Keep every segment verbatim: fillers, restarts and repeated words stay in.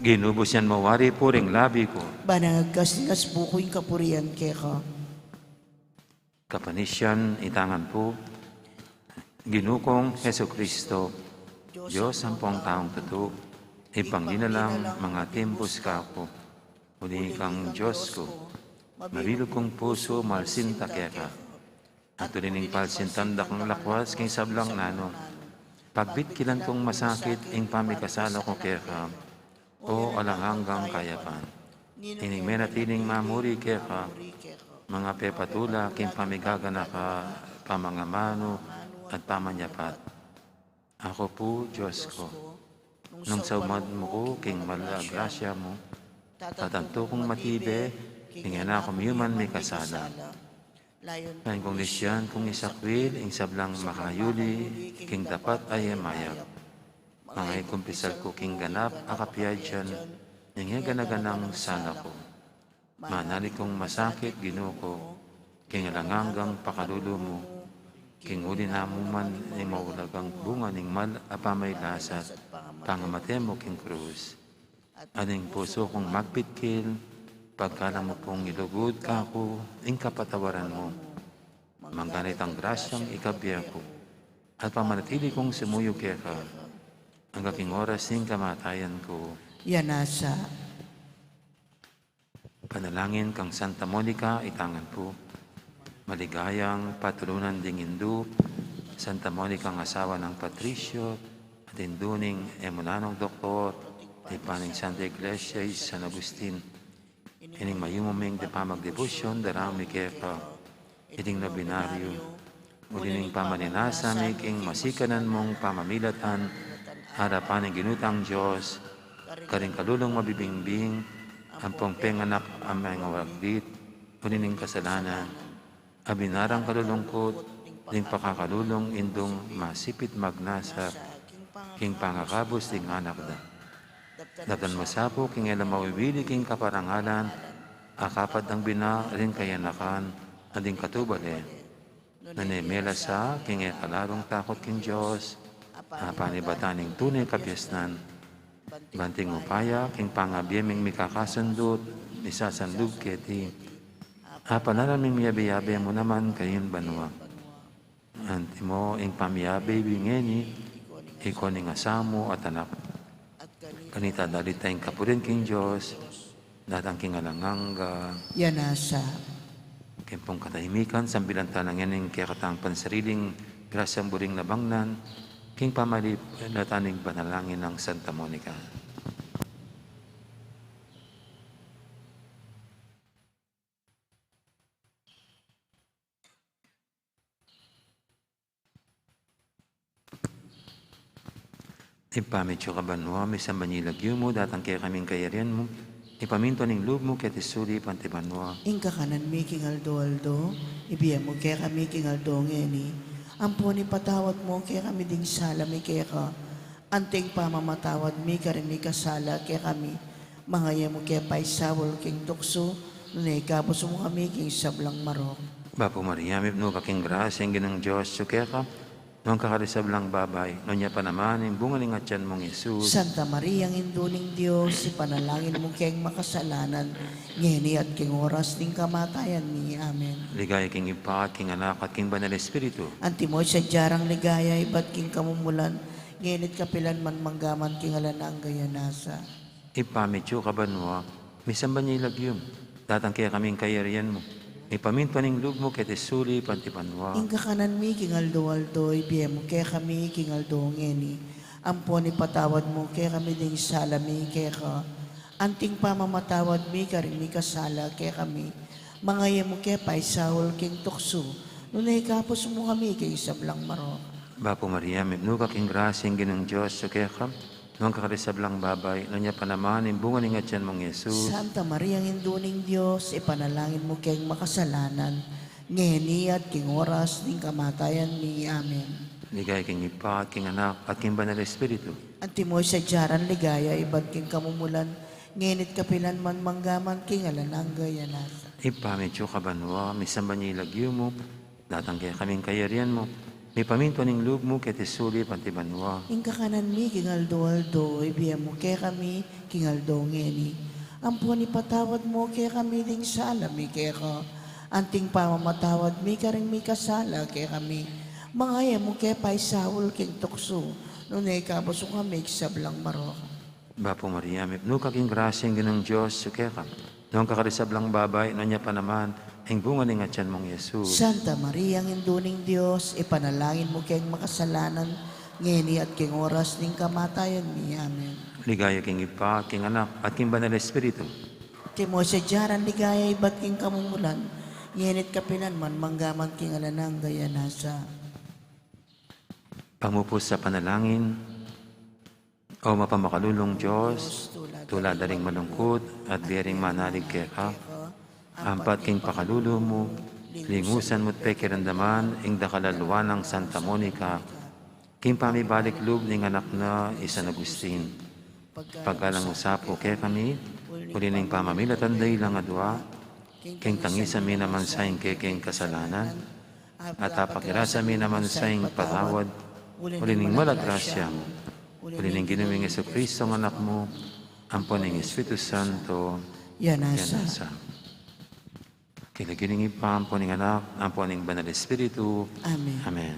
Ginu, busian mu wari pu ring labi ku. Ban agkas ning asbu ku ing kapurian keka. Kapanisyan, itangan pu. Ginu kung Jesucristo, Dios ampong taung tutu, ibpang linlang mangatimbus kaku. Uli kang Dios ku, mabilug kung pusu, malsinta keka. At uli ning palsintan da kang lakwas king sablang nanu, pagbitkilan kung masakit ing pamikasala ku keka. O alang anggang kayapan, ining menatiling mamuri keka, mangapepatula king pamigaganaka, pamangamanu, at pamanyapat. Aku pu, Dios ku, nung sauman mu ku king mal a grasya mu, tatantu kung matibe king e na ku miyuman mikasala. Layun kung lisyan kung isakwil ing sablang makayuli king dapat a e mayap. Mangaikumpisal ku king ganap a kapiadyan ning e gana-ganang sala ku. Manalig kung masakit, Ginu ku, king alang anggang pakalulu mu, king uli na mu man ing maulagang bunga ning mal a pamailasa't pangamate mu king krus. At ing pusu kung magpitkil, pagkalang mu pung ilugud kaku ing kapatawaran mu. Mangganit ang grasyang ikabie ku, at pamanatili kung sumuyu keka, anggang king oras ning kamatayan ku. Yanasa. Panalangin kang Santa Monica, itangan pu. Maligayang patulunan ding indu, Santa Monica ang asawa nang Patricio, at indu ning e mu nanung doktor, ibpa ning Santa Iglesia, i San Agustin. Ining mayumu ming pamagdebosyon daraun mi keka, iting nobenaryo, uli ning pamaninasa mi king masikanan mung pamamilatan, arapan ning Ginu tang Dios, karing kalulung mabibingbing, ampong penganak a mengawaglit, uli ning kasalanan, abinarang kalulungkut, ding pakakalulung indung masipit magnasa king pangakabus ding anak da. Daptan mu sa pu king e la mawiwili king kaparangalan a kapad dang bina ring kayanakan a ding katubale. Nune mela sa king e kalarung takut king Dios, a panibatan ning tune kabiasnan. Ban king upaya king pangabie ming mikakasundu't misasanlub keti, a panaran ming miyabe-yabe mu naman kayung banua. Antimo ing pamiyabe mi ngeni, ikua ning asamu at anak. Kanita dalit ing kapurian king Dios, datang king alang angga. Yanasa. Keng pung katahimikan, sambilan tala ngeni ing kekatang pansariling grasyang buring nabangnan, king pamamilatan ning panalangin nang Santa Monica. Ibpa mi atsu ka banua, misamban ya ing lagyu mu, datang kekami ing kayarian mu, mipamintuan ing lub mu keti sulip anti banua. Ing kakanan mi king aldo-aldo, ibie mu kekami king aldo ngeni. Ampon ipatawad mu kekami ding sala mi keka, anti ing pamamatawad mi karing mikasala kekami. Manga e mu ke paisaul king tuksu, nune ikabus mu kami king sablang marok. Bapu Maria, mipnu ka king grasya, ing Ginung Dios atsu keka, nuan ka karing sablang babai, nuan ya pa naman ing bunga ning atian mung Jesus. Santa Maria, Indu ning Dios, ipanalangin mu keng makasalanan, ngeni at king oras ning kamatayan mi. Amen. Ligaya king Ibpa, at king Anak, at king Banal Espiritu. Antimo ing sadya rang ligaya ibat king kamumulan, ngeni at kapilan man, manggaman king alang angga. Yanasa. Ibpa mi atsu ka banua, misamban ya ing lagyu mu, datang kekami ing kayarian mu, mipamintuan ing lub mu keti sulip anti banua. Ing kakanan mi king aldo-aldo, ibie mu kekami king aldo ngeni. Ampon ipatawad mu kekami ding sala mi keka, anti ing pamamatawad mi karing mikasala kekami. Manga e mu ke paisaul king tuksu, nune ikabus mu kami king sablang marok. Bapu Maria, mipnu ka king grasya, ing Ginung Dios atsu keka, nuan ka karing sablang babai, nuan ya pa naman ing bunga ning atian mung Jesus. Santa Maria, Indu ning Dios, ipanalangin mu keng makasalanan, ngeni at king oras ning kamatayan mi. Amen. Ligaya king Ibpa, at king Anak, at king Banal Espiritu. Antimo ing sadya rang ligaya ibat king kamumulan, ngeni at kapilan man, manggaman king alang angga. Yanasa. Ibpa mi atsu ka banua, misamban ya ing lagyu mu, datang kekami ing kayarian mu, Mipamintuan ing lub mu keti sulip anti banua. Ing kakanan mi king aldo-aldo, ibie mu kekami king aldo ngeni. Ampon ipatawad mu kekami ding sala mi keka, anting pamamatawad mi karing mikasala kekami. Manga e mu ke paisaul king tuksu, nune ikabus mu kami king sablang marok. Bapu Maria, mipnu ka king grasya, ing Ginung Dios atyu keka. Nuan ka karing sablang babai, nuan ya pa naman ing bunga ning atian mung Jesus. Santa Maria, Indu ning Dios, ipanalangin mu keng makasalanan, ngeni at king oras ning kamatayan mi. Amen. Ligaya king Ibpa, king Anak, at king Banal Espiritu. Antimo sadya ran ligaya ibat king kamumulan, ngeni at kapilan man, manggaman king alang angga. Amen. Pamupus a panalangin. O mapamakalulung Dios, tula da ring malungkut at bie ring manalig keka, ampat king pakalulu mu, lingusan mu't pekiramdaman ing dakal a lua nang Santa Monica, king pamibalik lub ning anak na i San Agustin. Pagkalang mu sa pu kekami, uli ning pamamilatan da ilang adua, king tangisan mi naman sa ing kekeng kasalanan, at apakirasa mi naman sa ing patawad, uli ning mal a grasya mu, uli ning Ginu ming Jesucristo a Anak mu, ampo ning Espiritu Santo, yana sa. King lagyu ning Ibpa, ampo ning Anak, ampo ning Banal Espiritu. Amen. Amen.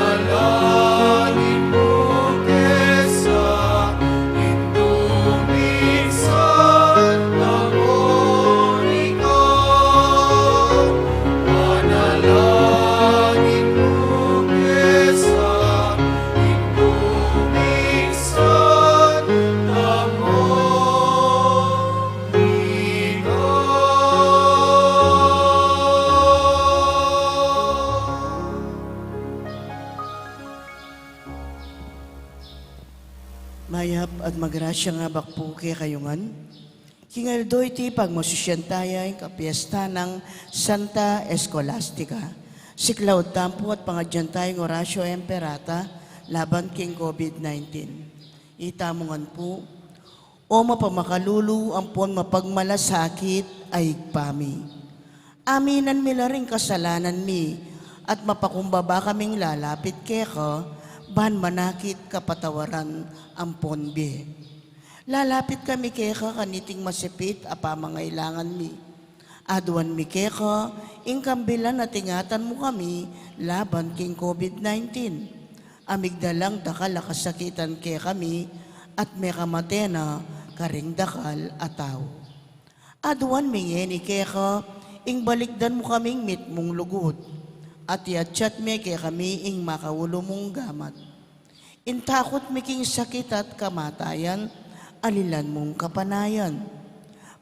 Panalangin mu kesa, Indu ming Santa Monica. Panalangin mu kesa, Indu ming Santa Monica. Mayap at magrasyang abak pu kekayu ngan. King aldo iti pagmasusyan taya ing kapiestan nang Santa Escolastica. Siklaud tamu pu at pangadyan taya ing Oratio Imperata laban king COVID nineteen. Itamu ngan pu. O mapamakalulu ampon mapagmalasakit a Ibpa mi, aminan mi la ring kasalanan mi, at mapakumbaba kaming lalapit keka, ban manakit kapatawaran ampon bie. Lalapit kami keka kaniting masipit a pamangailangan mi. Aduan mi keka ing kambilan at ingatan mu kami laban king COVID nineteen. A migdalang dakal a kasakitan kekami at mekamate na karing dakal a tau. Aduan mi ngeni keka ing balikdan mu kaming mitmung lugud, at iatsat me kekami ing makaulu mung gamat. Ing takut mi king sakit at kamatayan, alilan mung kapanayan.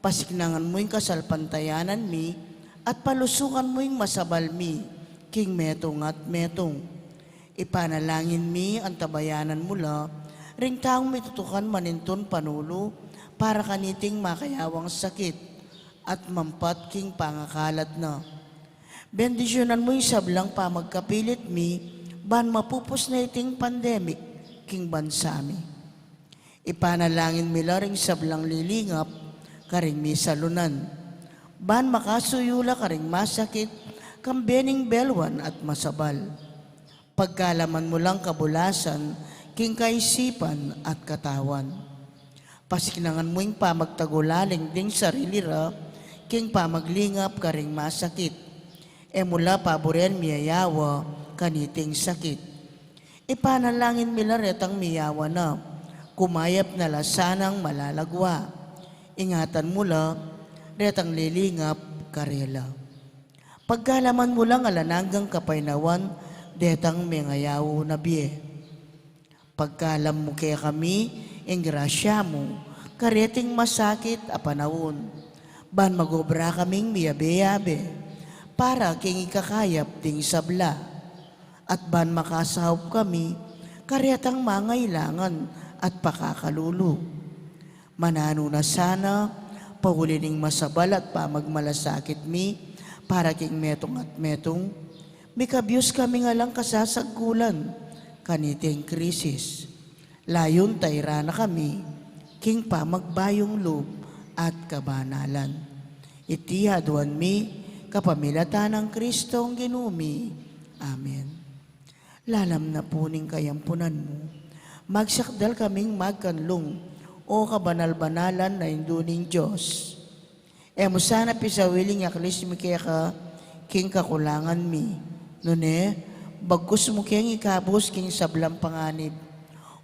Pasiknangan mu ing kasalpantayanan mi, at palusukan mu ing masabal mi king metung at metung. Ipanalangin mi, antabayanan mu la ring taung mitutukan manintun panulu para kaniting makayawang sakit at mampat king pangakalat na. Bendisyunan mu ing sablang pamagkapilit mi ban mapupus na iting pandemic king bansa mi. Ipanalangin mi la ring sablang lilingap karing misalunan, ban makasuyu la karing masakit, kambe ning belwan at masabal. Pagkalaman mu lang kabulasan king kaisipan at katawan. Pasiknangan mu ing pamagtagulaling ding sarili ra king pamaglingap karing masakit. E mu la paburen miyayawa kaniting sakit. Ipanalangin mi la retang miyawa na, kumayap na la sanang malalagwa. Ingatan mu la Retang lilingap karela. Pagkaluban mu lang alang anggang kapaynawan detang mengayaw na bie. Pagkaluban mu kekami ing grasya mu kareting masakit a panaun, ban magobra kaming miyabe-yabe para king ikakayap ding sabla, at ban makasaup kami karetang mangailangan at pakakalulu. Mananu na sana, pauli ning masabal at pamagmalasakit mi para king metung at metung, mikabius kami ngan lang kasasagkulan kaniting krisis. Layun tairan na kami king pamagbayung lub at kabanalan. Iti aduan mi kapamilatan nang Kristong Ginu mi. Amen. Lalam na pu ning kayampunan mu, magsakdal kaming magkanlung, O kabanal-banalan a Indu ning Dios. E mu sana pisawil ing aklis mi keka king kakulangan mi, nune bagkus mu keng ikabus king sablang panganib,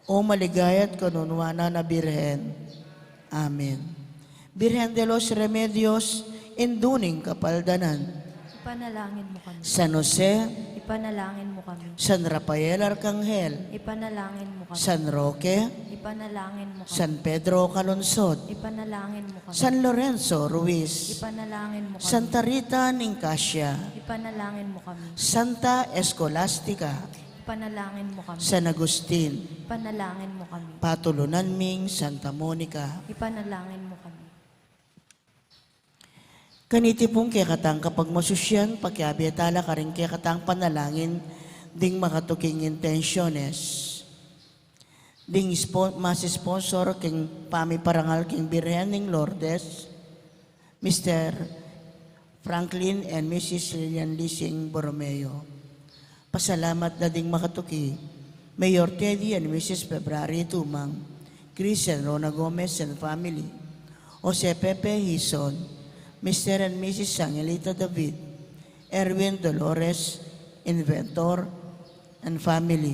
O maligaya at kanunuanan a Birhen. Amen. Birhen de los Remedios, Indu ning Kapaldanan. Ipanalangin mu kami. San Jose. Ipanalangin mu kami. San Rafael Arcangel. Ipanalangin mu kami. San Roque. Ipanalangin mu kami. San Pedro Calungsod. Ipanalangin mu kami. San Lorenzo Ruiz. Ipanalangin mu kami. Santa Rita Nicasia. Ipanalangin mu kami. Santa Escolastica. Ipanalangin mu kami. San Agustin. Ipanalangin mu kami. Patulunan ming Santa Monica. Ipanalangin mu kami. Kaniti pung kekatang kapagmasusian, pakiabe tala karing kekatang panalangin ding makatuking intensiones. Ding spo-, mas sponsor king pamiparangal king Birhen ning Lourdes, Mister Franklin and Missus Lilian Lising Borromeo. Pasalamat da ding makatuki, Mayor Teddy and Missus February Tumang, Chris and Rona Gomez and family, Jose Pepe Hizon, Mister and Missus Angelita David, Erwin Dolores Inventor and family.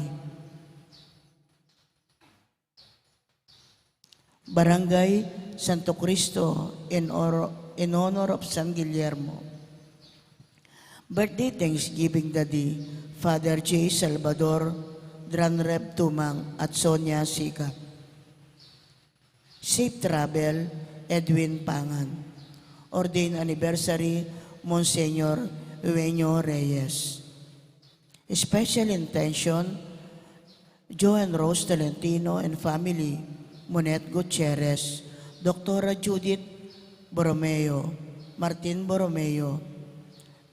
Barangay Santo Cristo in or-, in honor of San Guillermo. Birthday Thanksgiving da di Father J Salvador, Dran Reb Tumang at Sonia Sikat. Safe travel, Edwin Pangan. Ordained anniversary, Monsignor Eugenio Reyes. Special intention, Joe and Rose Tolentino and family, Monet Gutierrez, Doctora Judith Borromeo, Martin Borromeo,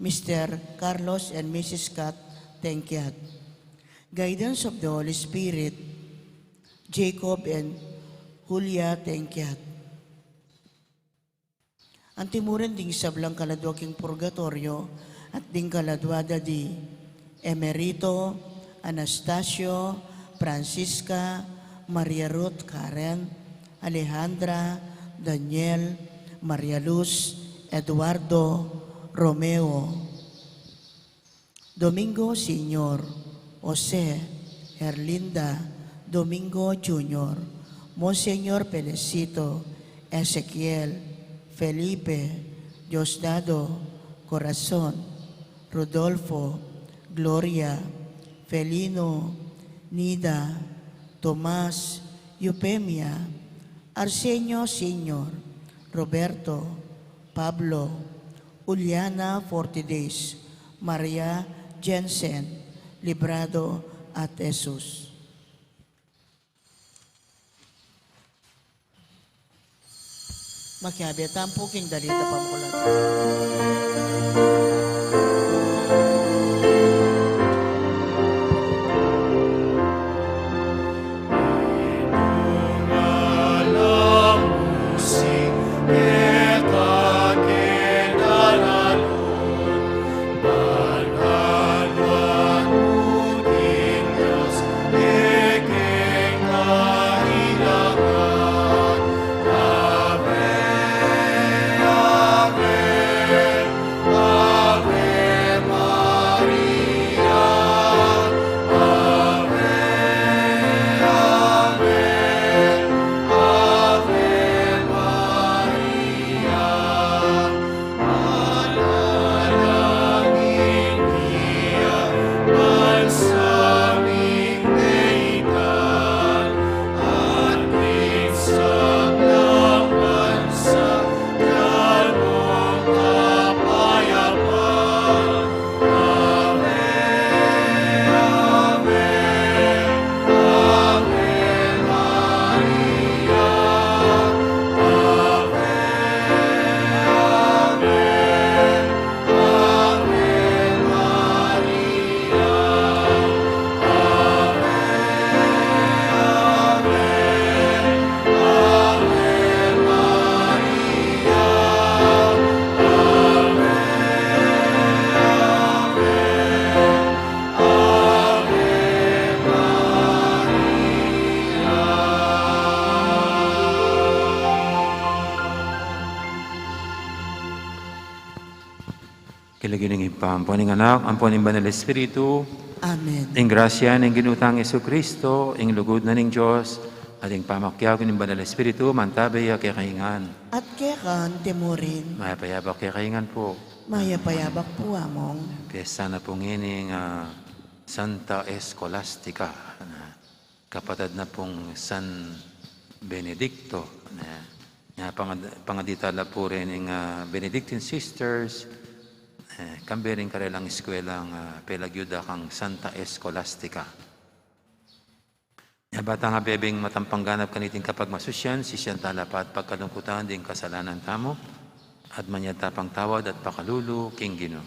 Mister Carlos and Missus Kat Tenquiat. Guidance of the Holy Spirit, Jacob and Julia Tenquiat. Anti mu rin ding sablang kaladua king purgatoryo, at ding kaladua da di Emerito, Anastasio, Francisca, Maria Ruth, Karen, Alejandra, Daniel, Maria Luz, Eduardo, Romeo. Domingo Senior, Jose, Herlinda, Domingo Junior, Monsignor Felicito, Ezequiel, Felipe, Diosdado, Corazon, Rodolfo, Gloria, Felino, Nida, Tomas, Eufemia, Arsenio Senior, Roberto, Pablo, Juliana Fortides, Maria Jensen, Librado at Jesus. Makiabe tamu pu king dalit a pamulayan. King lagyu ning Ibpa, ampo ning Anak, ampo ning Banal Espiritu. Amen. Ing grasya ning Ginu tang Jesucristo, ing lugud na ning Dios, at ing pamakiabe ning Banal Espiritu, mantabe ya kekayu ngan. At keka naman murin. Mayap a abak kekayu ngan pu. Mayap a abak pu, Among. Piyesta na pu ngeni ning, ah, Santa Escolastica. Kapatad na pung San Benedicto, ne. Nya, pangad-, pangadita la pu rin ing, ah, Benedictine Sisters, eh, kambe ring karelang eskuelang, ah, pelagyu da kang Santa Escolastica. Nya, bata nga bebeng matampang ganap kaniting kapagmasusian, sisian tala pa at pagkalungkutan ding kasalanan tamu, at manyad ta pang tawad at pakalulu king Ginu.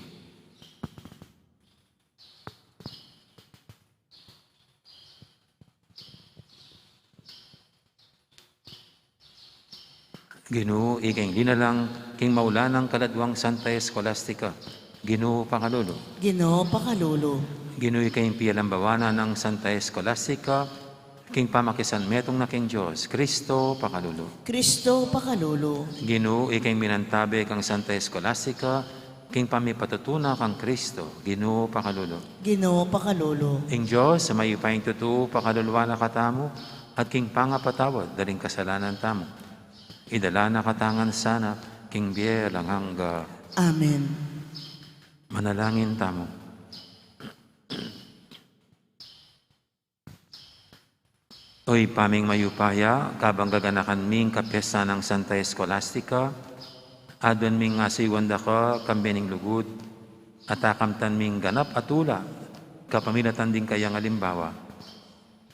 Ginu, ika ing linalang king maulanang kaladwang Santa Escolastica. Ginu, pakalulu. Ginu, pakalulu. Ginu, ika ing piyalambawanan nang Santa Escolastica, king pamakisanmetung na king Dios. Kristo, pakalulu. Kristo, pakalulu. Ginu, ika ing minantabe kang Santa Escolastica, king pamipatutu na kang Kristo. Ginu, pakalulu. Ginu, pakalulu. Ing Dios a mayupayang tutu, pakaluluan na katamu, at king pangapatawad da ring kasalanan tamu, idala na katamu ngan sana king bie alang angga. Amen. Manalangin tamu. O Ibpa ming mayupaya, kabang gaganakan mi ing kapiyesta nang Santa Escolastica, aduan ming asayuan da ka kambe ning lugud, at akamtan ming ganap a tula kapamilatan ding kayang alimbawa.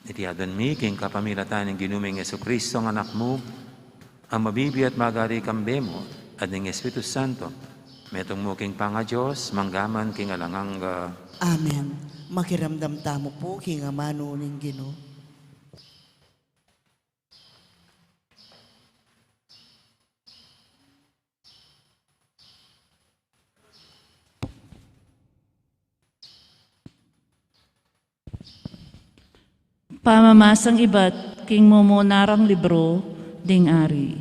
Iti aduan mi king kapamilatan ning Ginu ming Jesucristo a Anak mu, a mabibie at magari kambe mu at ning Espiritu Santo, metung mu king pangaDios, mangga man king alang angga. Amen. Makiramdam tamu pu king amanu ning Ginu. Pamamasang ibat king mumuna rang libru ding Ari.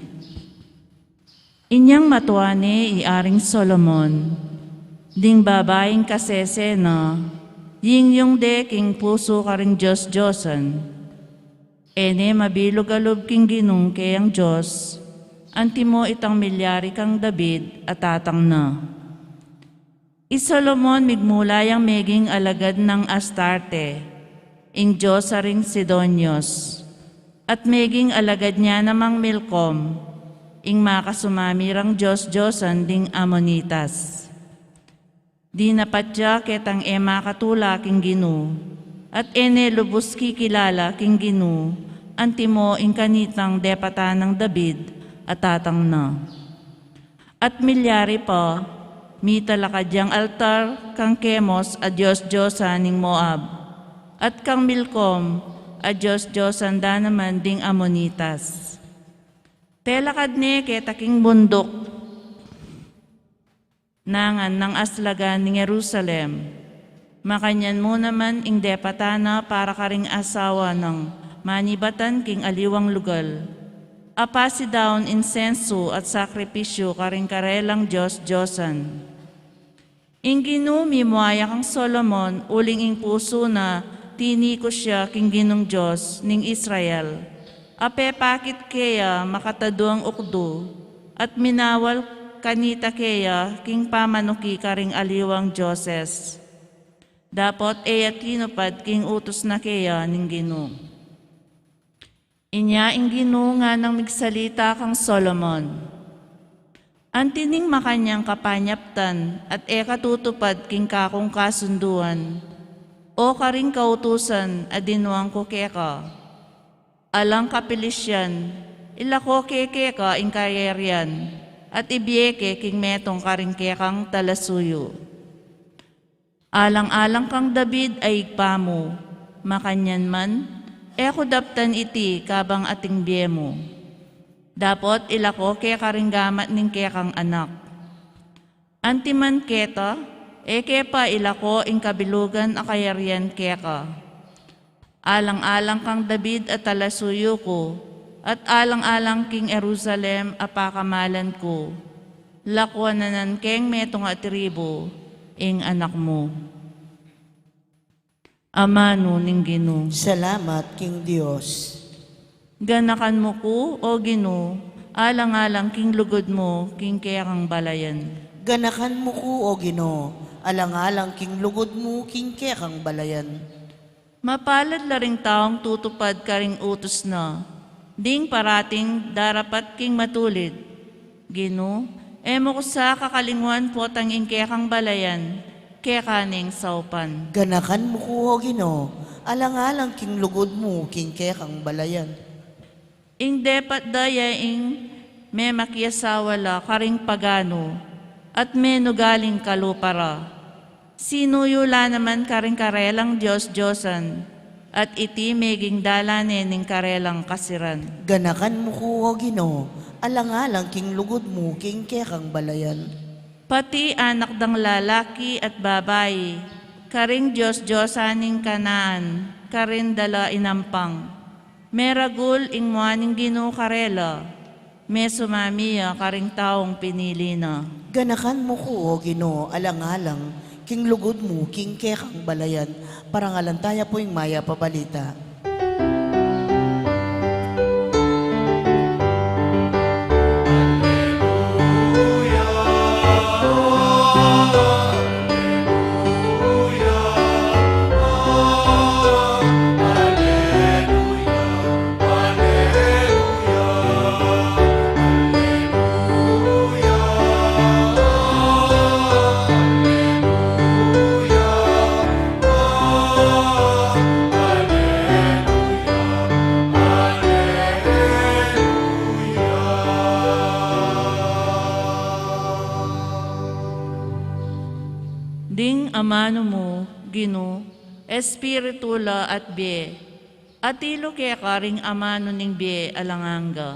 Inyang matua ne i Aring Solomon, ding babaing kasese na, yingyung de king pusu karing dios-diosan. E ne mabilug a lub king Ginung keyang Dios, antimo itang milyari kang David a tatang na. I Solomon migmula yang meging alagad nang Astarte, ing diosa ring Sidonios, at meging alagad ya namang Milcom, ing makasumami rang dios-diosan ding Amonitas. Dinapat ya ketang e makatula king Ginu, at e ne lubus kikilala king Ginu, antimo ing kanitang depatan nang David a tatang na. At milyari pa, mitalakad yang altar kang Kemos a dios-diosan ning Moab, at kang Milcom a dios-diosan da naman ding Amonitas. Telakad ne keta king bunduk nangan nang aslagan ning Jerusalem. Makanyan mu naman ing depatan na para karing asawa nang manibatan king aliwang lugal, a pasidaun insensu at sakripisyu karing karelang dios-diosan. Ing Ginu mimua ya kang Solomon uling ing pusu na tinikus ya king Ginung Dios ning Israel, a pepakit keya makataduang ukdu, at minawal kanita keya king pamanuki karing aliwang dioses. Dapot e ya tinupad king utus na keya ning Ginu. Inya ing Ginu nganang migsalita kang Solomon, anti ning makanyang kapanyaptan at e katutupad king kakung kasunduan, o karing kautusan a dinuang ku keka. Alang kapilisian, ilako ke keka ing kayarian, at ibie ke king metung karing kekang talasuyu. Alang-alang kang David a ibpa mu, makanyan man, e ku daptan iti kabang ating bie mu. Dapot ilako ke karing gamat ning kekang anak. Anti man keta, e ke pa ilako ing kabilugan a kayarian keka. Alang-alang kang David a talasuyu ku, at alang-alang king Jerusalem a pakamalan ku, lakuan na nan keng metung a tribu, ing anak mu. Amanu ning Ginu. Salamat king Dios. Ganakan mu ku, O Ginu, alang-alang king lugud mu king kekang balayan. Ganakan mu ku, O Ginu, alang-alang king lugud mu king kekang balayan. Mapalad la ring taung tutupad karing utus na, ding parating darapat king matulid. Ginu, e mu ku sa kakalingwan potang ing kekang balayan, keka ning saupan. Ganakan mu ku, O Ginu, alang-alang king lugud mu king kekang balayan. Ing depat da ya ing memakiasawa la karing paganu, at menugaling kalupa ra. Sinuyu la naman karing karelang dios-diosan, at iti meging dalan ne ning karelang kasiran. Ganakan mu ku, O Ginu, alang-alang king lugud mu king kekang balayan. Pati anak dang lalaki at babai, karing dios-diosan ning Kanaan, karin da la inampang. Meragul ing mua ning Ginu karela, mesumami ya karing taung pinili na. Ganakan mu ku, O Ginu, alang-alang king lugud mu king kekang balayan. Parangalan taya pu ing mayap a balita. Ding amanu mu, Ginu, espiritu la at bie, atilu keka ring amanu ning bie alang angga.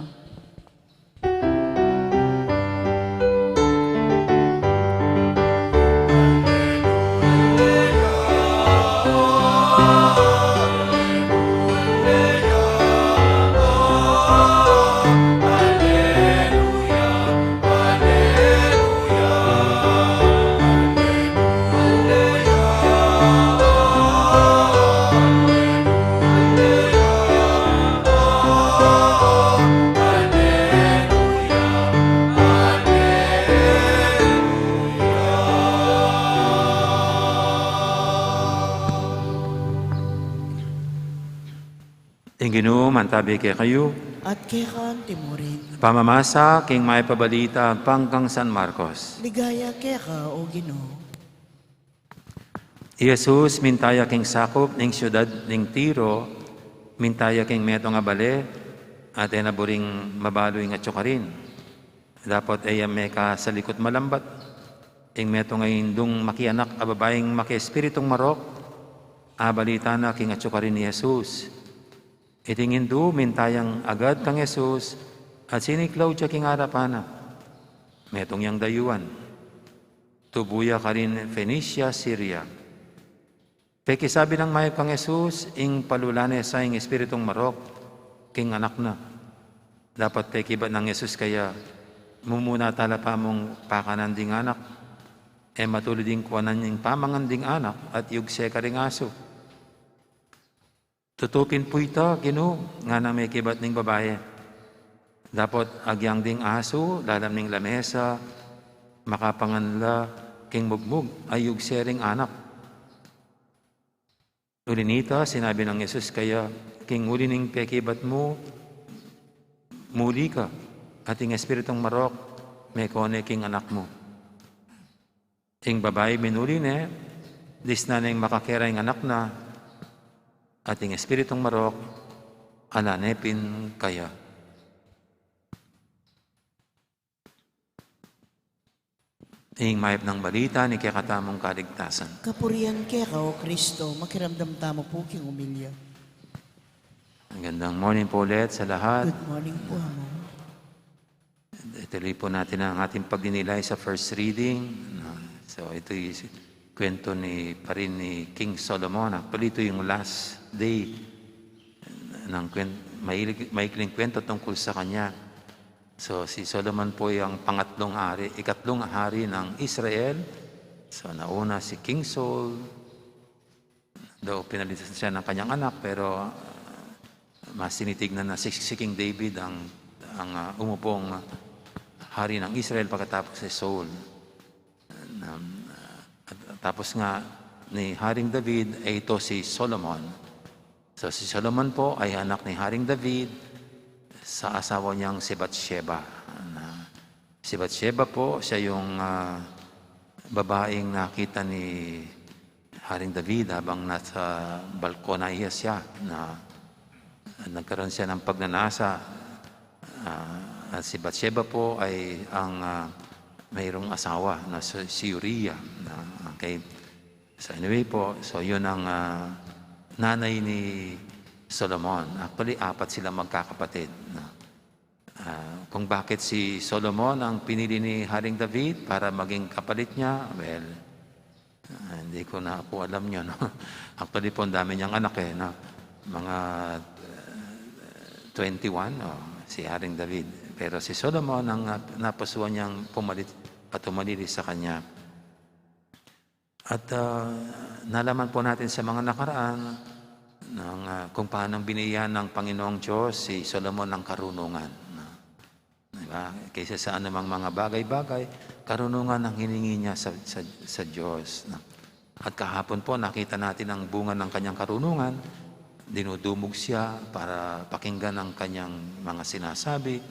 Ing Ginu mantabi kekayu. At keka mu rin. Pamamasa king mayap a balita agpang kang San Marcos. Ligaya keka, O Ginu. I Jesus, minta ya king sakup ning siudad ning Tiro, minta ya king metung a bale, at e na buring mabalu ing atsu karin. Dapot e ya mekasalikut malambat. Ing metung a indung makianak a babaing makiespiritung marok, abalita na king atsu karin i Jesus. Iting indu, minta yang agad kang Jesus, at siniklaud ya king arapan na. Metung yang dayuan. Tubu ya karin Fenicia, Syria. Pekisabi nang mayap kang Jesus, ing palula ne sa ing espiritung marok king anak na. Dapot pekibat nang Jesus kaya, mumuna tala pamung pakanan ding anak, e matulid ing kuanan ing pamangan ding anak at yugse karing asu. Tutu pin pu ita, Ginu, ngana mekibat ning babai. Dapot agyang ding asu lalam ning lamesa, makapangan la king mugmug a yugse ring anak. Uli nita, sinabi nang Jesus kaya, king uli ning pekibat mu, muli ka, at ing espiritung marok mekone king anak mu. Ing babai minuli ne, disnan neng makakera ing anak na, at ing espiritung marok ala ne pin kaya. Ing mayap nang balita ning kekatamung kaligtasan. Kapurian keka, O Kristo. Makiramdam tamu pu king umilya. Magandang morning po ulit sa lahat. Good morning po, Among. Ituloy po natin ang ating pagninilay sa first reading. No? So, ito'y kwento ni, pa rin ni King Solomon. Actually, ito yung last day ng kwen-, mahilig-, maikling kwento tungkol sa kanya. So, si Solomon po ay ang pangatlong hari, ikatlong hari ng Israel. So, nauna si King Saul, daw pinalitan siya ng kanyang anak, pero, ah, mas tinitignan na si, si King David ang, ang, ah, umupong hari ng Israel pagkatapos si Saul. Na, ah, at, tapos nga ni Haring David, ay ito si Solomon. So, si Solomon po ay anak ni Haring David sa asawa niyang si Bathsheba. Na, si Bathsheba po, siya yung, ah, babaeng nakita ni Haring David habang nasa balkon na iya siya, na nagkaroon siya ng pagnanasa. Ah, at si Bathsheba po ay ang, ah, mayroong asawa na si, si Uriah. Na, okay. So anyway po, so yun ang, ah, nanay ni Solomon. Actually, apat sila magkakapatid. Na, ah, kung bakit si Solomon ang pinili ni Haring David para maging kapalit niya, well, ah, hindi ko na po alam yun, no? Actually po, ang dami niyang anak, eh, no? Mga, ah, twenty-one, oh, si Haring David. Pero si Solomon ang, ah, napusuan niyang pumalit at humalili sa kanya. At, ah, nalaman po natin sa mga nakaraan ng, ah, kung paano binigyan ng Panginoong Diyos si Solomon ng karunungan, no? Di ba? Kaysa sa anumang mga bagay-bagay, karunungan ang hiningi niya sa, sa, sa Diyos, no? At kahapon po, nakita natin ang bunga ng kanyang karunungan. Dinudumog siya para pakinggan ang kanyang mga sinasabi.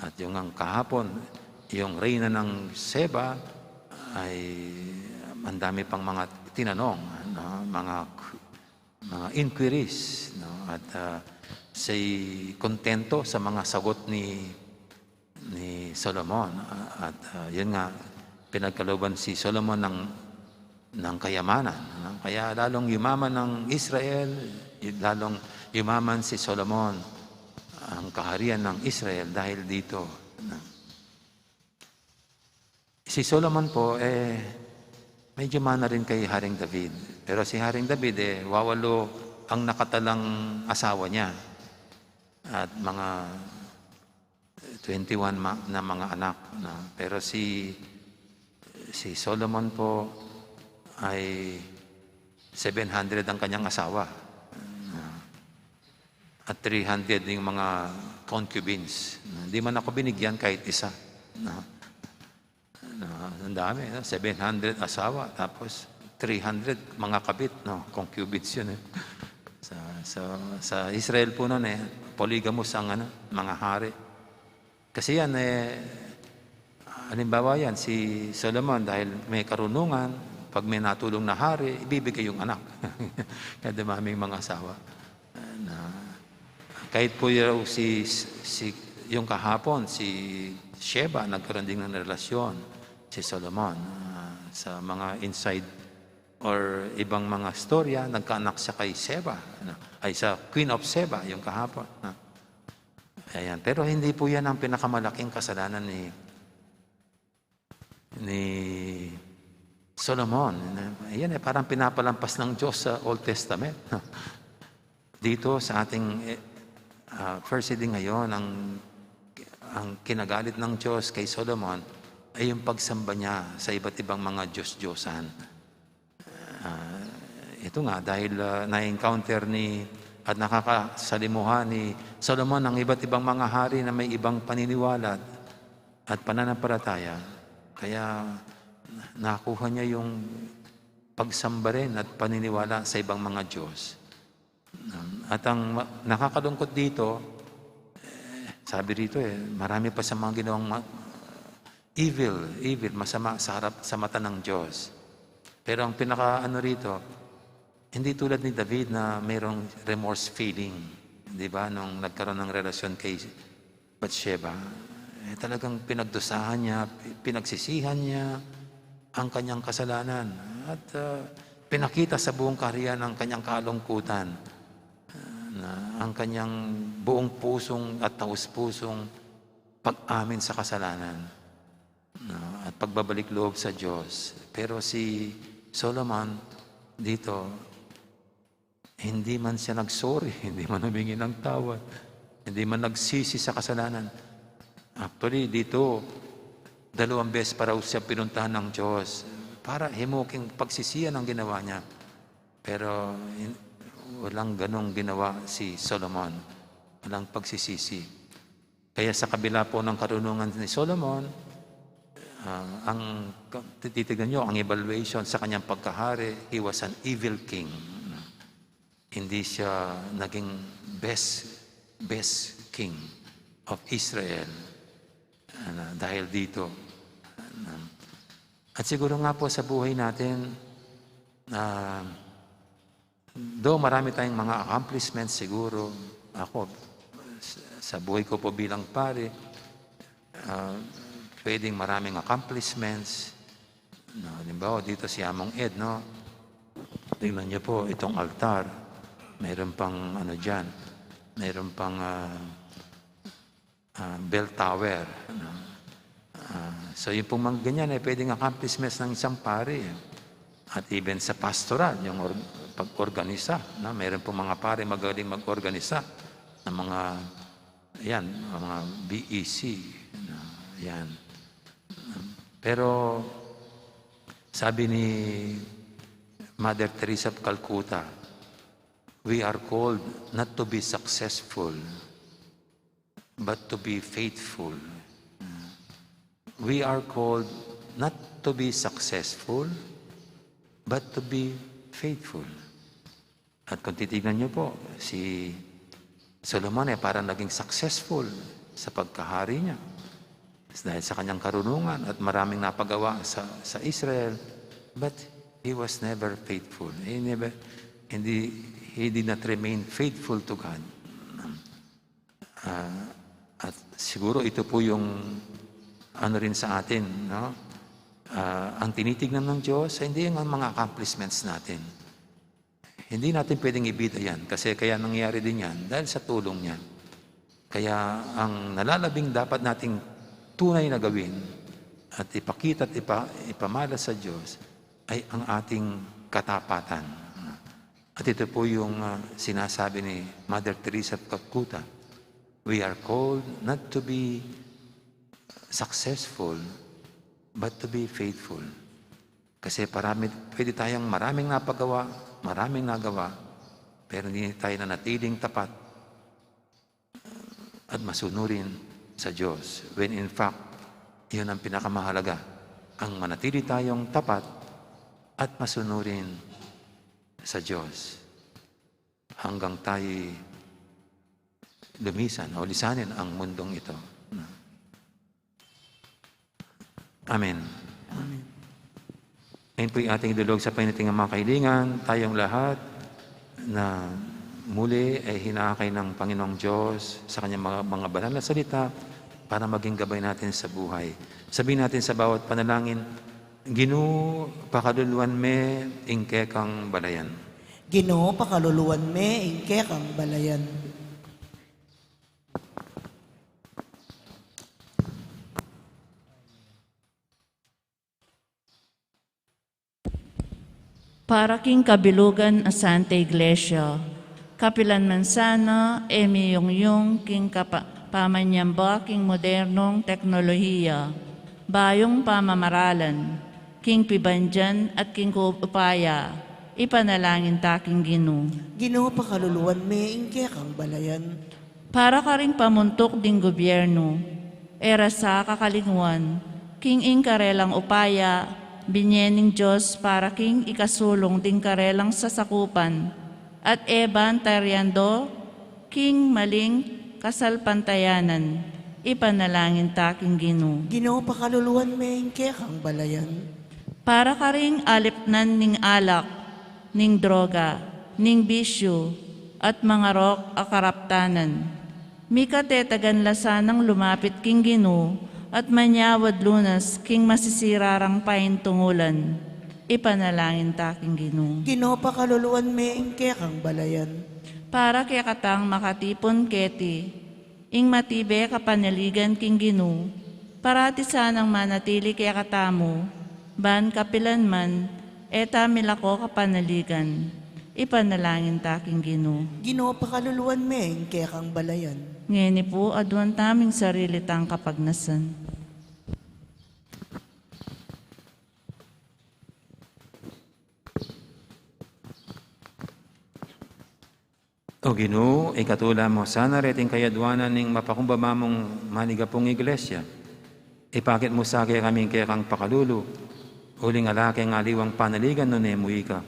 At yung ang kahapon, yung reyna ng Sheba ay ang dami pang mga tinanong, no? Mga, mga inquiries, no? At, ah, siya'y kontento sa mga sagot ni, ni Solomon. At, ah, yun nga, pinagkalooban si Solomon ng, ng kayamanan, no? Kaya lalong yumaman ang Israel, lalong yumaman si Solomon, ang kaharian ng Israel dahil dito, no? Si Solomon po, eh, medyo mana rin kay Haring David. Pero si Haring David, eh, wawalo ang nakatalang asawa niya. At mga twenty-one ma-, na mga anak, no? Pero si, si Solomon po ay seven hundred ang kanyang asawa. No? At three hundred yung mga concubines. Hindi man ako binigyan kahit isa. No? No, ang dami, no? Seven hundred asawa, tapos three hundred mga kabit, no? Concubines yun, eh. Sa, sa, sa Israel po nun, eh, polygamous ang, ano, mga hari. Kasi yan, eh, halimbawa yan, si Solomon, dahil may karunungan, pag may natulong na hari, ibibigay yung anak. Kaya dumaming mga asawa. Na, kahit po yaw si, si, yung kahapon, si Sheba, nagkaroon din ng relasyon si Solomon, ah, sa mga inside or ibang mga storya, nagkaanak siya kay Sheba, ano, ay, sa Queen of Sheba, yung kahapon, no? Ayan. Pero hindi po yan ang pinakamalaking kasalanan ni, ni Solomon. Ayan, eh, parang pinapalampas ng Diyos sa Old Testament. Dito sa ating, eh, ah, first reading ngayon, ang, ang kinagalit ng Diyos kay Solomon ay yung pagsamba niya sa iba't ibang mga diyos-diyosan. Ah, ito nga, dahil, ah, na-encounter ni, at nakakasalimuha ni Solomon ang iba't ibang mga hari na may ibang paniniwala at pananampalataya, kaya nakuha niya yung pagsamba rin at paniniwala sa ibang mga diyos. At ang ma-, nakakalungkot dito, eh, sabi rito, eh, marami pa sa mga ginawang ma-, evil, evil, masama sa harap, sa mata ng Diyos. Pero ang pinaka-ano rito, hindi tulad ni David na mayroong remorse feeling, di ba? Nung nagkaroon ng relasyon kay Bathsheba, eh, talagang pinagdusahan niya, pi-, pinagsisihan niya ang kanyang kasalanan at, ah, pinakita sa buong kaharian ang kanyang kalungkutan, ah, na ang kanyang buong pusong at taus-pusong pag-amin sa kasalanan, no, at pagbabalik loob sa Diyos. Pero si Solomon dito, hindi man siya nag-sorry, hindi man humingi ng tawad, hindi man nagsisi sa kasalanan. Actually, dito, dalawang beses pa raw siya pinuntahan ng Diyos. Para himuking pagsisian ang ginawa niya. Pero in-, walang ganong ginawa si Solomon. Walang pagsisisi. Kaya sa kabila po ng karunungan ni Solomon, ah, ang ka-, tititignan niyo, ang evaluation sa kanyang pagkahari, he was an evil king. Hindi siya naging best, best king of Israel. Ano, dahil dito. Ano, at siguro nga po sa buhay natin, ah, though marami tayong mga accomplishments siguro, ako, sa, sa buhay ko po bilang pari, ah, pwedeng maraming accomplishments. No, halimbawa, dito si Among Ed, no? Tingnan niyo po, itong altar, mayroon pang ano diyan, mayroon pang, ah, ah, bell tower, no? Ah, so, yung pong mga ganyan ay pwedeng accomplishments ng isang pari, eh. At even sa pastoral, yung or-, pag-organisa, no? Mayroon pong mga pari magaling mag-organisa ng mga, yan, mga B E C, no? Yan. Pero, sabi ni Mother Teresa of Calcutta, "We are called not to be successful, but to be faithful." We are called not to be successful, but to be faithful. At kung titignan niyo po, si Solomon ay parang naging successful sa pagkahari niya. Dahil sa kanyang karunungan at maraming napagawa sa, sa Israel, but he was never faithful. He never, hindi, he did not remain faithful to God. Ah, at siguro ito po yung ano rin sa atin, no? Ah, ang tinitignan ng Diyos ay hindi yung mga accomplishments natin. Hindi natin pwedeng ibida yan kasi kaya nangyari din yan dahil sa tulong niya. Kaya ang nalalabing dapat nating tunay na gawin at ipakita at ipa-, ipamalas sa Diyos ay ang ating katapatan. At ito po yung, ah, sinasabi ni Mother Teresa of Calcutta, "We are called not to be successful, but to be faithful." Kasi parami, pwede tayong maraming napagawa, maraming nagawa, pero hindi tayo nanatiling tapat at masunurin sa Diyos. When in fact, yun ang pinakamahalaga, ang manatili tayong tapat at masunurin sa Diyos hanggang tayo'y lumisan o lisanin ang mundong ito. Amen. Amen. Ngayon po'y ating idulog sa panginiting mga kahilingan, tayong lahat na muli ay hinakay ng Panginoong Diyos sa kanyang mga, mga banal na salita para maging gabay natin sa buhay. Sabihin natin sa bawat panalangin, "Ginu, pakaluluan me ing kekang balayan." Ginu, pakaluluan me ing kekang balayan. Para king kabilugan a Santa Iglesia, kapilan man sana e miyungyung king kapa-, pamanyamba king modernong teknolohiya, bayung pamamaralan, king pibandian at king upaya, ipanalangin ta king Ginu. Ginu, pakaluluan me ing kekang balayan. Para karing pamuntuk ding gubyernu, e ra sa kakalingwan, king ing karelang upaya, binye ning Dios para king ikasulung ding karelang sasakupan, at e ban tariando king maling kasalpantayanan, ipanalangin ta king Ginu. Ginu, pakaluluan me ing kekang balayan. Para karing alipnan ning alak, ning droga, ning bisyu, at mangarok a karaptanan. Mikatetagan la sanang lumapit king Ginu, at manyawad lunas king masisira rang paintungulan. Ipanalangin ta king Ginu. Ginu, pakaluluan me ing kekang balayan. Para kekatang makatipun keti, ing matibe kapanaligan king Ginu, parati sanang manatili kekatamu, ban kapilan man, e ta milako kapanaligan. Ipanalangin ta king Ginu. Ginu, pakaluluan me ing kekang balayan. Ngeni pu, aduan taming sarili tang kapagnasan. O Ginu, ikatula mu sana reting kayadwanan ning mapakumbaba mung manigapung iglesia. Ipakit mu sa kekami ing kekang pakalulu, uling ala keng aliwang panaligan nune mu ika.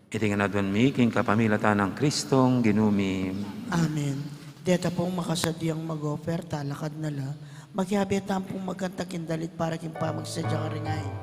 Iti ngan aduan mi king kapamilatan nang Kristong Ginu mi. Amen. Deta pung makasadyang mag-offer, talakad na la. Makiabe tamu pung magkanta king dalit para king pamagsadya karing ain.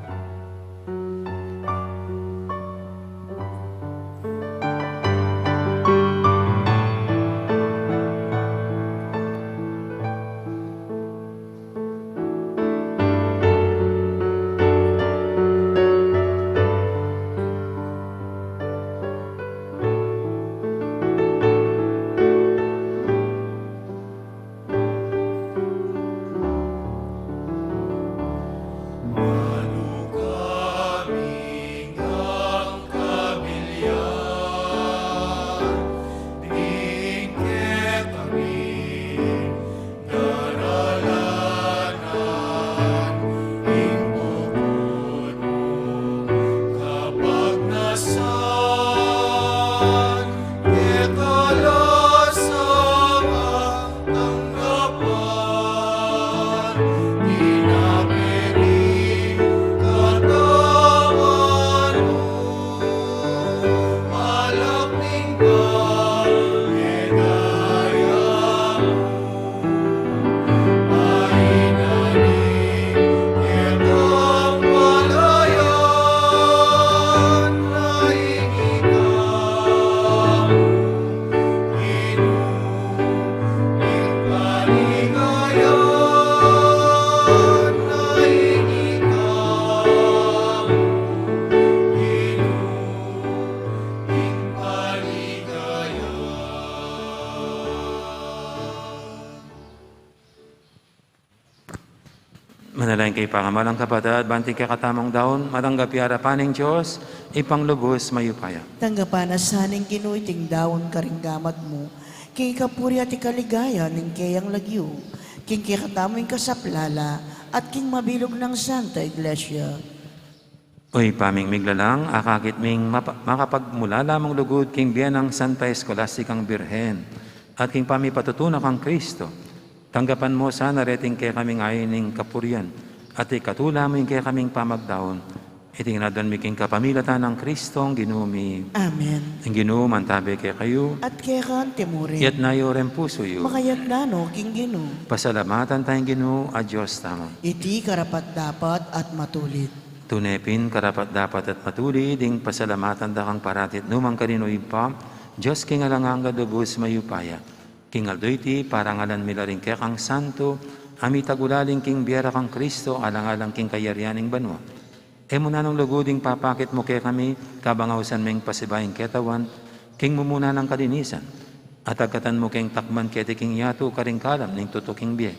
Manalangin kayu, pakamalan kung kapatad, ban ing kekatamung daun matanggap ya arapan ning Dios, Ibpang lubus mayupaya. Tanggapan na sa ning Ginu iting daun karing gamat mu, king ikapuri at ikaligaya ning keyang lagyu, king kekatamung kasaplalan at king mabilug nang Santa Iglesia. O Ibpa ming miglalang, akakit ming mapa-, makapagmulala mung lugud king bie nang Santa Eskolastikang Birhen at king pamipatutunan kang Kristo, tanggapan mu sana reting kekaming ain ning kapurian at ikatula mu ing kekaming pamagdaun. Iti ngan aduan mi king kapamilatan nang Kristong Ginu mi. Amen. Ing Ginu mantabe kekayu. At keka mu rin. Iyatas yu ring pusu yu. Makayatas no king Ginu. Pasalamatan taya ing Ginu a Dios tamu. Iti karapat-dapat at matulid. Tune pin karapat-dapat at matulid ing pasalamatan da kang parati at nukarin man, Ibpa, Dios king alang angga, lubus mayupaya. King aldo iti, parangalan mi la ring kekang santo a mitagulaling king bie ra kang Kristo, alang-alang king kayarian ning banua. E mu na nung lugud ing papakit mu kekami, kabang ausan meng pasibayu ing ketawan king mumuna nang kalinisan, at agkatan mu keng takman keti king yatu karing kalam ning tutuking bie.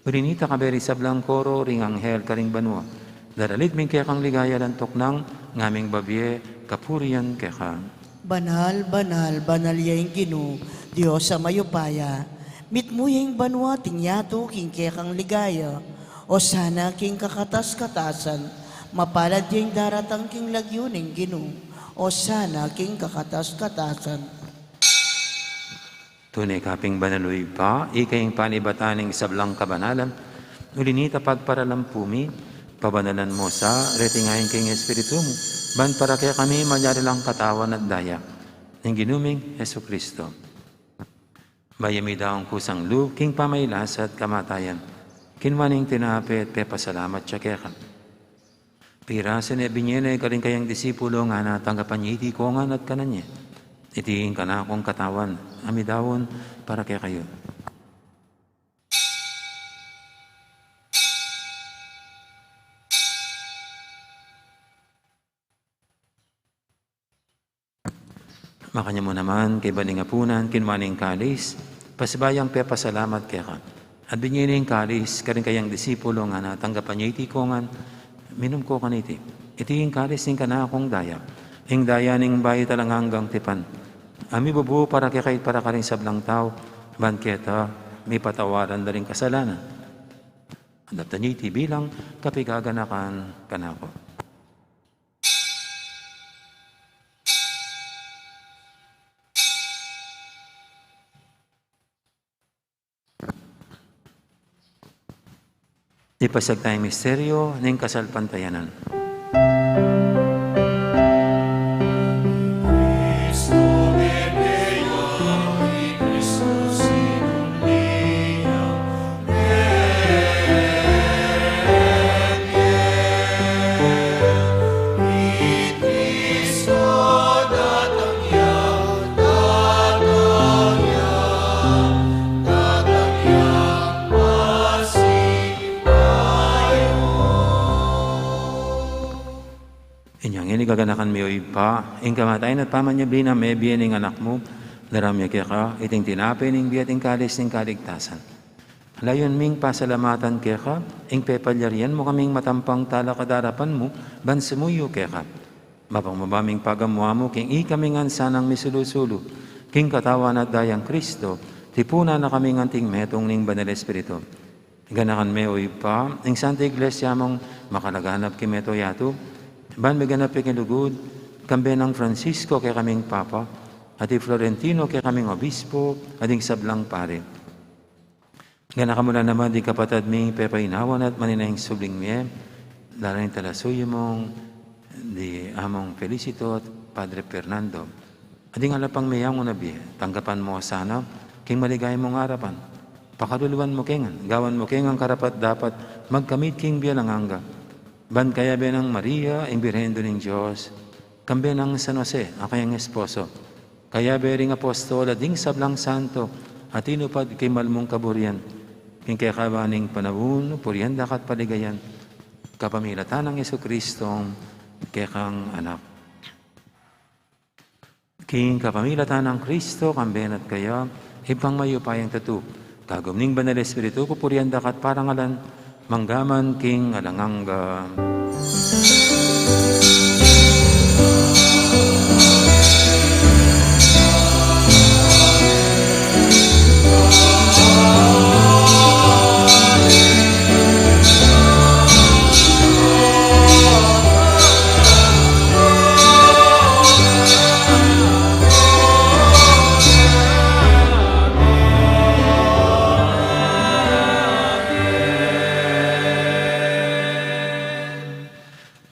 Uli na nita, kayabe ring sablang koro ring anghel karing banua, daralit mi ing kekang ligaya alang tuknang, ngaming babie kapurian keka. Banal, banal, banal ya ing Ginu, Dios a mayupaya. Mitmu ya ing banua at ing yatu king kekang ligaya. Osana king kakatas-katasan. Mapalad ya ing daratang king lagyu ning Ginu. Osana king kakatas-katasan. Tune ka pin banal, o Ibpa, ika ing panibatan ning sablang kabanalan. Uli na nita, pagparalampu mi, pabanalan mu sa reting ain king Espiritu mu, ban para kekami malyari lang katawan at daya ning Ginu ming Jesucristo. Bayu ya midaun kusang lub king pamagkasakit at kamatayan, kinua ne ing tinape at pepasalamat ya keka. Pirasu ne, binie ne karing kayang disipulo, ngana, tanggapan ye iti kongan at kanan ye. Iti ing kanakung katawan a midaun para kekayu. Makanyan mu naman, kaybat ning apunan, kinua ne ing kalis, pasibayu yang pepasalamat keka. At binie ne ing kalis karing kayang disipulo, ngana, tanggapan ye iti kongan, minum kayu kaniti. Iti ing kalis ning kanakung daya, ing daya ning bayu at alang anggang tipan, a mibubu para kekayu at para karing sablang tau, ban keta mipatawaran da ring kasalanan. Daptan ye iti bilang kapaganakan kanaku. Ipasiag taya ing misteryo ning kasalpantayanan. Inya ngeni gaganakan mi, O Ibpa, ing kamatayan at pamanyubli nang mebie ning Anak mu, daraun mi keka iting tinape ning bie at ing kalis ning kaligtasan. Layun ming pasalamatan keka ing pepalyarian mu kaming matampang talakad king arapan mu ban sumuyu keka. Mapagmabaming pagamu-amu king ikami ngan sanang misulu-sulu king katawan at dayang Kristo, tipunan na kaming anting metung ning Banal Espiritu. Ganakan me, O Ibpa, ing Santa Iglesia mung makalaganap king mabilug a yatu, ban miganap ya king lugud, kambe nang Francisco kekaming Papa, at i Florentino kekaming Obispo, at ding sablang pari. Ganakan mu la naman ding kapatad ming pepainawan at manenaya king subling mie, lalo na ing talasuyu mung di Among Felicito at Padre Fernando. At ding ala pang meyangu na bie, tanggapan mu sana king maligaya mung arapan. Pakaluluan mu ke ngan, gawan mu ke ngan karapat-dapat magkamit king bie alang angga. Ban kayabe nang Maria, ing Birhen Indu ning Dios, kambe nang San Jose, a kayang esposo, kayabe ring apostol at ding sablang santo a tinupad king mal mung kaburian, king kekaban ning panaun purian da ka at paligayan, kapamilatan nang Jesucristo, kekang Anak. King kapamilatan nang Kristo, kambe na at kaya, Ibpang mayupayang tutu, kagum ning Banal Espiritu, pupurian da ka at parangalan, mangga man king alang angga.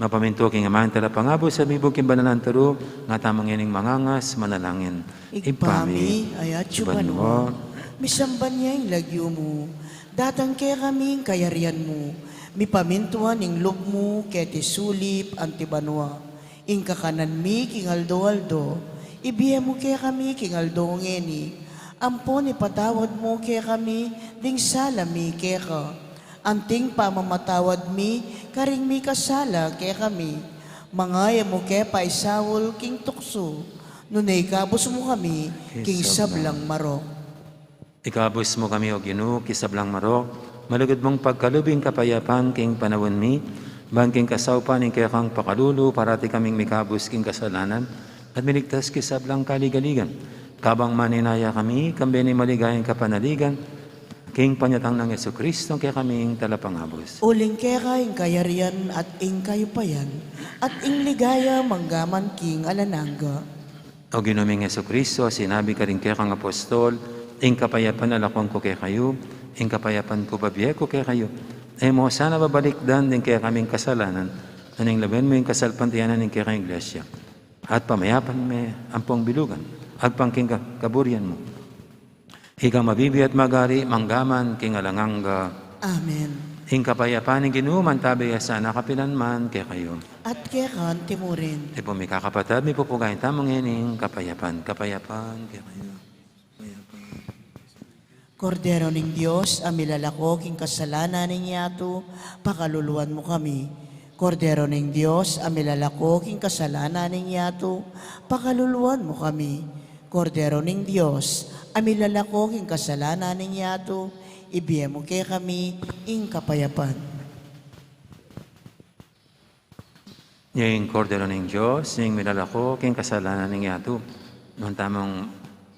Mapamintu king Ama ing Talapangabus, at mibug king banal a turu, nga tamu ngening mangangas manalangin. Ibpa mi, a atsu ka banua, misamban ya ing lagyu mu, datang kekami ing kayarian mu, mipamintuan ing lub mu keti sulip anti banua. Ing kakanan mi king aldo-aldo, ibie mu kekami king aldo ngeni, ampon ipatawad mu kekami ding sala mi keka, anting pamamatawad mi karing mikasala kekami. Manga e mu ke paisaul king tuksu, nune ikabus mu kami king sablang marok. Ikabus mu kami, O Ginu, king sablang marok, malugud mung pagkalub ing kapayapan king panaun mi, ban king kasaupan ning kekang pakalulu, parati kaming mikabus king kasalanan, at miligtas king sablang kaligaligan. Kabang manenaya kami, kambe ning maligayang kapanaligan, king panyatang nang Jesucristo, kekaming Talapangabus. Uling keka ing kayarian at ing kayupayan, at ing ligaya mangga man king alang angga. O Ginu ming Jesucristo, sinabi karing kekang apostol, ing kapayapan lalakwan ku kekayu, ing kapayapan ku bibie ku kekayu. E mu sana babalikdan ding kekaming kasalanan, nune lawen mu ing kasalpantayanan ning kekang Iglesia. At pamayapan me ampong bilugan, agpang king ka-, kaburian mu. Ikang mabibie at magari, mangga man king alang angga. Amen. Ing kapayapan ning Ginu, mantabi ya sana kapilan man kekayu. At keka mu rin. Ipun mi kakapatad, mipupugayan tamu ngening kapayapan, kapayapan kekayu. Kapayapan. Kordero ning Dios, a milalako king kasalanan ning yatu, pakaluluan mu kami. Kordero ning Dios, a milalako king kasalanan ning yatu, pakaluluan mu kami. Kordero ning Dios, a milalako king kasalanan ning yatu, ibie mu kekami ing kapayapan. Ing Kordero ning Dios, ing milalako king kasalanan ning yatu. Nuan tamung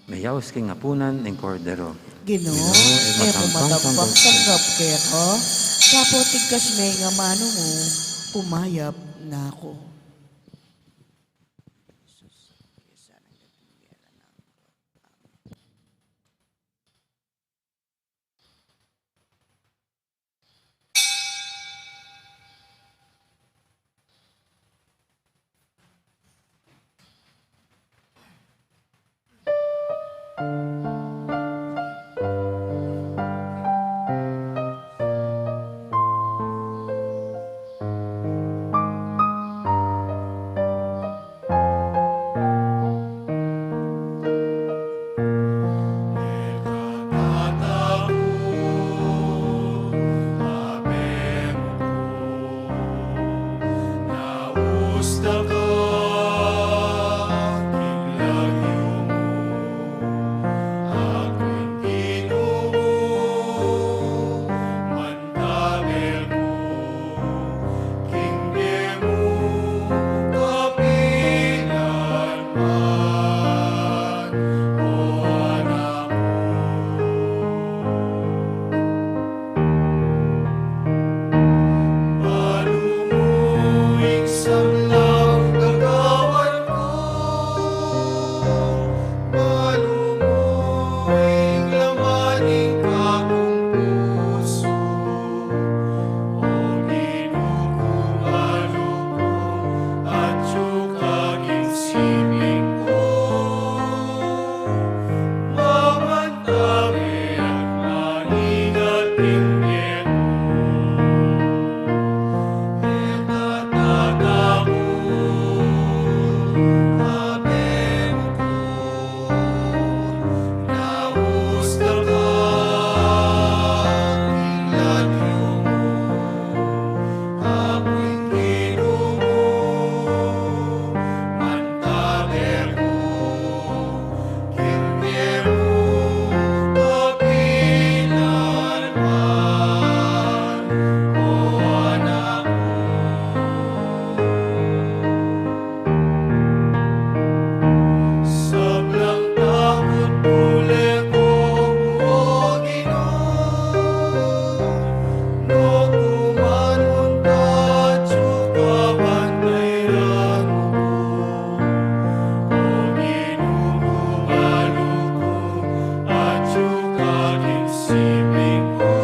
meyaus king apunan ning Kordero. Ginu, Ginu, e ku matampang tanggap keka, dapot tigkas me ing amanu mu, kumayap na ku. King lagyu mu, aku ing Ginu, mantabe ku king bie mu kapilan man, o Anak ku. Balu mu ing sablang gagawan ku, balu mu ing laman ning kakung pusu. O Ginu ku, balu ku, atyu ka king siping ku. Mamantabe at maningat king bie ku. E ka tataku, abe mu ku, naus da ka king lagyu mu. Aku ing Ginu mu, mantabe ku king bie mu kapilan man, o Anak ku. Sablang takut bule ku mu, o Ginu, nu ku man munta atyu ka bantay ranu ku. O Ginu ku, balu ku, atyu ka king siping ku.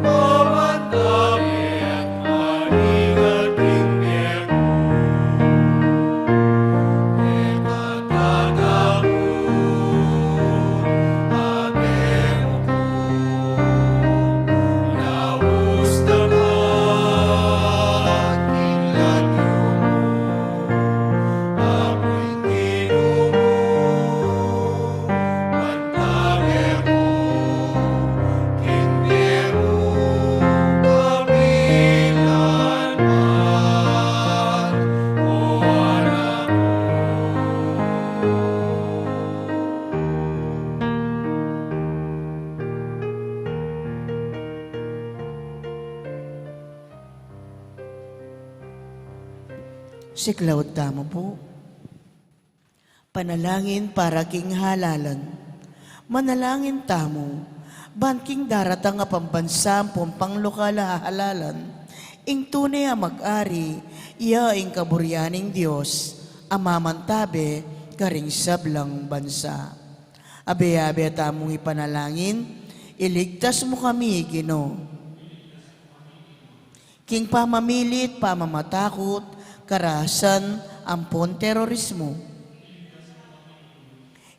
Mamantabe at maningat king bie ku. E ka tataku, abe mu ku, naus da ka king lagyu mu. Aku ing Ginu mu, mantabe ku king bie mu kapilan man, o Anak ku. Siklaud tamu pu. Panalangin para king halalan. Manalangin tamu ban king daratang a pambansa ampon panglokal a halalan, ing tune a mag-ari, iya ing kaburian ning Dios a mamantabe karing sablang bansa. Abe-abe tamung ipanalangin, iligtas mu kami, Ginu. King pamamilit, pamamatakut, karahasan, ampon terorismu.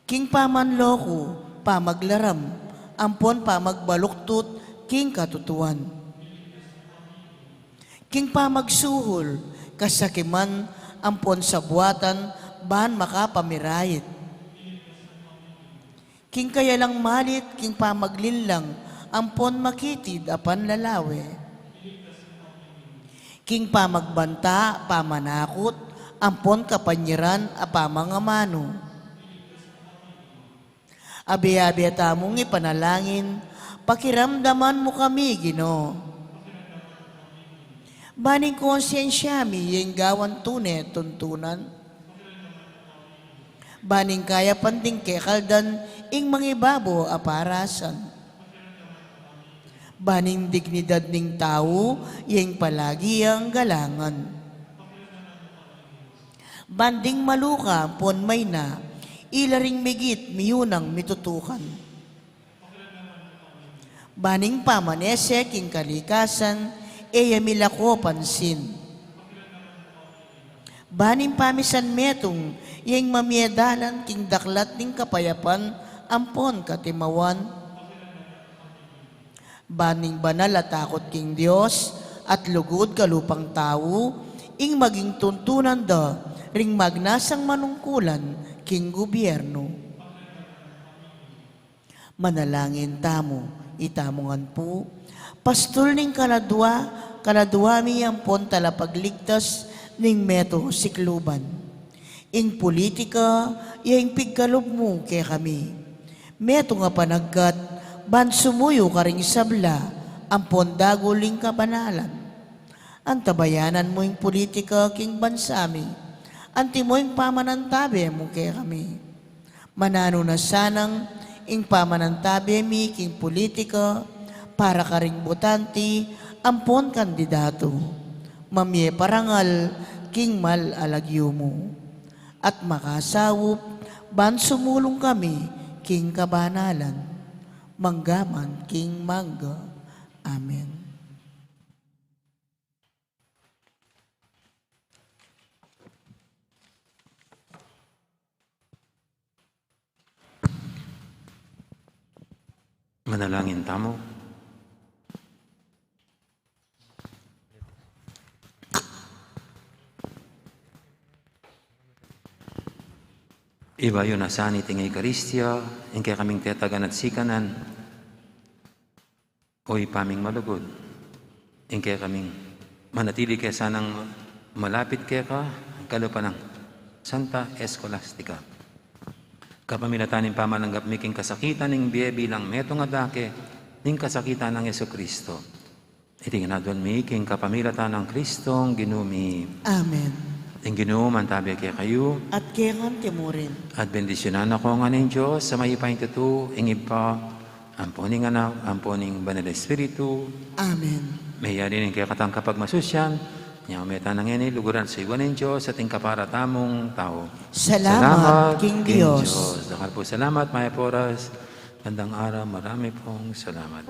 King pamanloko, pamaglaram, ampon pamagbaluktut king katutuan. King pamagsuhul, kasakiman, ampon sabuatan, ban makapamirait. King kayalang malit, king pamaglinlang, ampon makitid a panlalawe. King pamagbanta, pamanakut, ampon kapanyiran a pamangamanu. Abe-abe tamung ipanalangin, pakiramdaman mu kami, Ginu. Ban ing konsyensya mi ing gawan tune tuntunan. Ban ing kayapan ding kekaldan ing mangibabo a parasan. Ban ing dignidad ning tau ing palagi yang galangan. Ban ding maluka ampon mayna, ila ring migit miyunang mitutukan. Ban ing pamanese king kalikasan, e ya milako pansin. Ban ing pamisan metung, ing mamie dalan king daklat ning kapayapan ampon katimawan. Ban ing banal a takut king Dios at lugud kalupang tau, ing maging tuntunan da ring magnasang manungkulan king gubyernu. Manalangin tamu, itamu ngan pu, pastul ning kaladua, kaladua mi ampon talapagligtas ning metung a sikluban. Ing pulitika ya ing pigkalub mu kekami. Metung a panagkat ban sumuyu karing sabla ampon dagul ing kabanalan. Antabayanan mu ing pulitika king bansa mi. Antimo ing pamanantabe mu kekami. Mananu na sanang ing pamanantabe mi king pulitika para karing botante ampon kandidatu. Mamie parangal king mal a lagyu mu. At makasaup ban sumulung kami king kabanalan. Mangga man king mangga. Amen. Manalangin tamu. Ibayu na sa niting Eukaristia, ing kekaming tetagan at sikanan, O Ibpa ming malugud, ing kekaming manatili ke sanang malapit keka, ing kalupa nang Santa Escolastica. Kapamilatan ning pamalanggap mi king kasakitan ning bie bilang metung a dake ning kasakitan nang Jesucristo. Iti ngan aduan mi king kapamilatan nang Kristong Ginu mi. Amen. Ing Ginu mantabe kekayu. At keka mu rin. At bendisyunan na ko ngan ning Dios a mayupayang tutu, ing Ibpa, ampon ing Anak, ampon ing Banal Espiritu. Amen. Meyari ning kekatang kapagmasusyan, nya meta na ngeni, luguran sa iwan ning Dios at ing kapara tamung tau. Salamat king Dios. Dakal pung salamat, mayap a oras. Gandang araw, marami pong salamat.